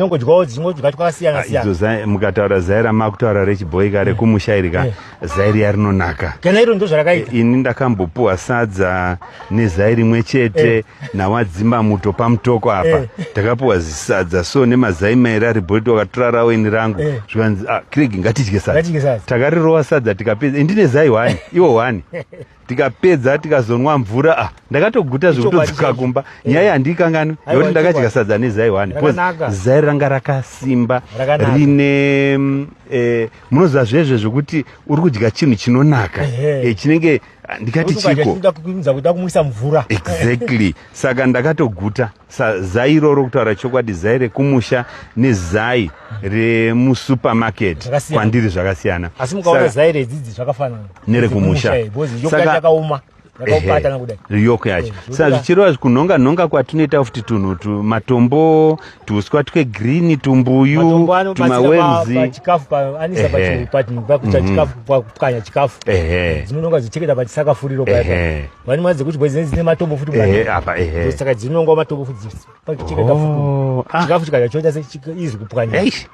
Dzinongodyawo dzingodya twakasiyana Ah, siyana. idzo zai- mukataura zai ramakutaura rechibhoika rekumusha iri ka zai riya rinonaka. Kana iro ndozvarakaita. Ini ndakambopuwa sadza nezai rimwe chete nawadzimba muto pamutoko apa. Takapuwa zisadza so nemazai mairi ari bhorito, wakatora rawo ini rangu. Zvikanzi, "Ah, Craig, ngatidye sadza." Ngatidye sadza. Takarirowa sadza tikapedza, indine zai one, iwo one, tikapedza tikazonwa mvura. Ah, ndakatoguta zvekutodzoka Ichokwadi. kumba. Nyaya handiikanganwi Aiwa, yekuti ndakadya ichokwadi. sadza nezai one because Rakanaka. zai ranga rakasimba. Rakanaka. Rine munoziva zvezve zvekuti uri kudya chinhu chinonaka. Chinenge ah, ndikati chiko Kuda kumwisa mvura. Exactly. Saka ndakatoguta. Zai iroro, kutaura chokwadi, zai rekumusha nezai remusupermarket Zvakasiyana. kwandiri zvakasiyana. Asi mukaona zai redzidzi zvakafanana. Nerekumusha. Because yoghurt yakaoma. Yakabatana kudai. Yolk yacho. Saka zvichireva kunhonga nhonga kwatinoita futi tunhu matombo, tuuswa twegreen, tumbuyu, Matombo anobatsira tumaworms. pachikafu anisa pakuita chikafu, pakupwanya chikafu. Dzinononga dzicheketa pachisakafuriro paya. Vane madzi dzekuti bwe dzine matombo futi mukati. Apa ehe. Saka dzinonga matombo futi pakucheketa futi. Oh, ah. Chikafu chikadya choita izvi kupwanya. Eish.